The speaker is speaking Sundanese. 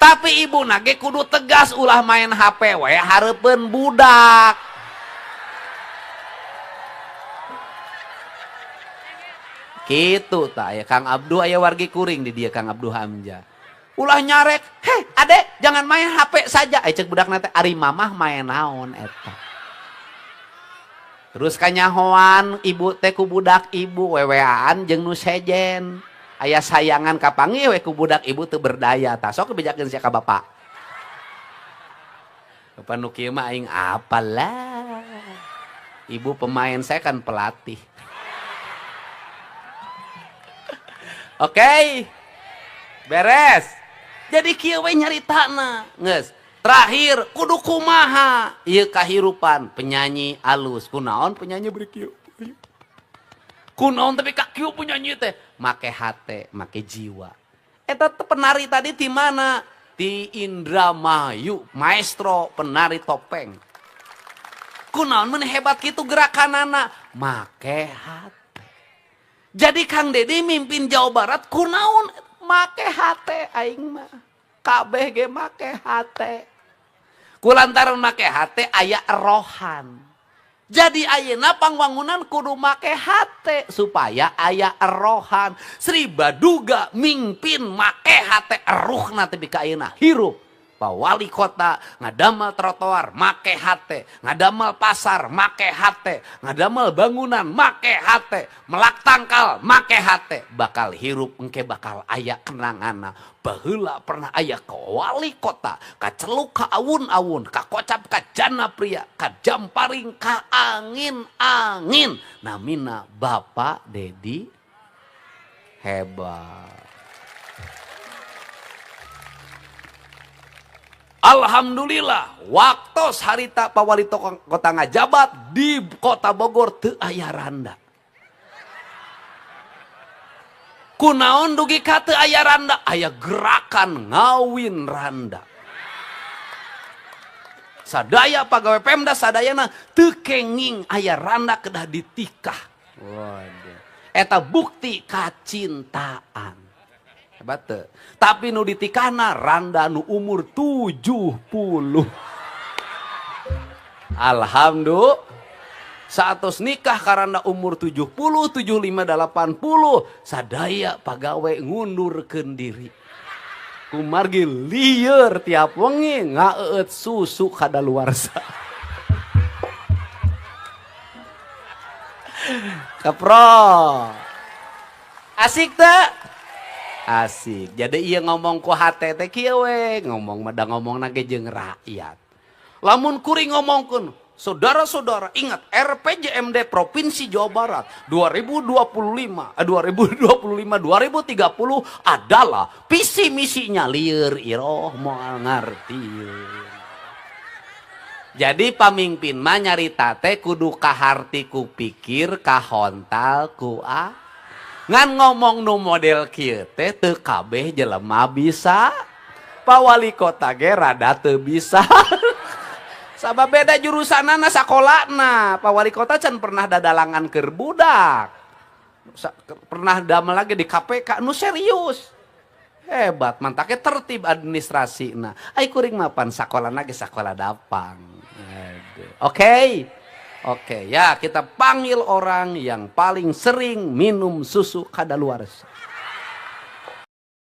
Tapi ibu nage kudu tegas ulah main HP we hareupeun budak. Gitu tak ya Kang Abdu aya wargi kuring di dia Kang Abdu Hamzah. Ulah nyarek, heh adek jangan main HP saja. Cek budak nate ari mamah main naon eta. Terus kanyahoan ibu teh ku budak ibu weweaan jeung nu sejen. Aya sayangan kapanggih we ku budak ibu teu berdaya. Tah sok bejakeun sia ka bapak. Bapak nu kieu mah aing apalah. Ibu pemain saya kan pelatih. Oke. Beres. Jadi kieu we nyaritana. Geus. Terakhir kudu kumaha ieu kahirupan penyanyi alus. Kunaon penyanyi beri kieu? Kunaon tapi ka kieu penyanyi teh make hate, make jiwa. Eta teh penari tadi di mana? Di Indramayu, maestro penari topeng. Kunaon mun hebat kitu gerakanana? Make hate. Jadi Kang Dedi mimpin Jawa Barat kunaon make hate aing mah. Kabeh ge make hate. Kulantaran make hate aya erohan. Jadi ayeuna pangwangunan kudu make hate supaya aya erohan. Sri Baduga mimpin make hate eruhna tepi ka ayeuna hirup. Pak Wali Kota ngadamel trotoar make hate, ngadamel pasar make hate, ngadamel bangunan make hate, melak tangkal make hate, bakal hirup engke bakal aya kenangana. Baheula pernah aya ka wali kota, kaceluk ka awun-awun, kakocap ka jana pria, ka jamparing ka angin-angin. Namina Bapak Dedi hebat. Alhamdulillah, waktos harita Pak Wali Kota ngajabat di Kota Bogor teu aya randa. Kunaon dugi ka teu aya randa? Aya gerakan ngawin randa. Sadaya pagawe Pemda sadayana teu kenging aya randa kedah ditikah. Waduh. Eta bukti kacintaan. Hebat teu. Tapi nu ditikahna randa nu umur 70. Alhamdulillah. Saatos nikah karena umur 70, 75, 80, sadaya pagawe ngundurkeun diri. Kumargi lieur tiap wengi ngaeueut susu kadaluarsa. Kepro. Asik teu? Asik. Jadi iya ngomong ku hate teh kieu we, ngomong mah da ngomongna ge jeung rakyat. Lamun kuring ngomongkeun, saudara-saudara ingat RPJMD Provinsi Jawa Barat 2025, 2030 adalah visi misinya lieur iroh moal ngarti. Jadi pamimpin mah nyarita teh kudu kaharti ku pikir, kahontal ku a. Ngan ngomong nu model kieu teh teu kabeh jelema bisa. Pak Wali Kota ge rada teu bisa. Sabab beda jurusanana sakolana. Pak Wali Kota can pernah dadalangan keur budak. Pernah damel lagi di KPK nu serius. Hebat, mantaknya tertib administrasina. Ai kuring mah pan sakolana ge sakola dapang. Oke. Oke, ya kita panggil orang yang paling sering minum susu kadaluarsa.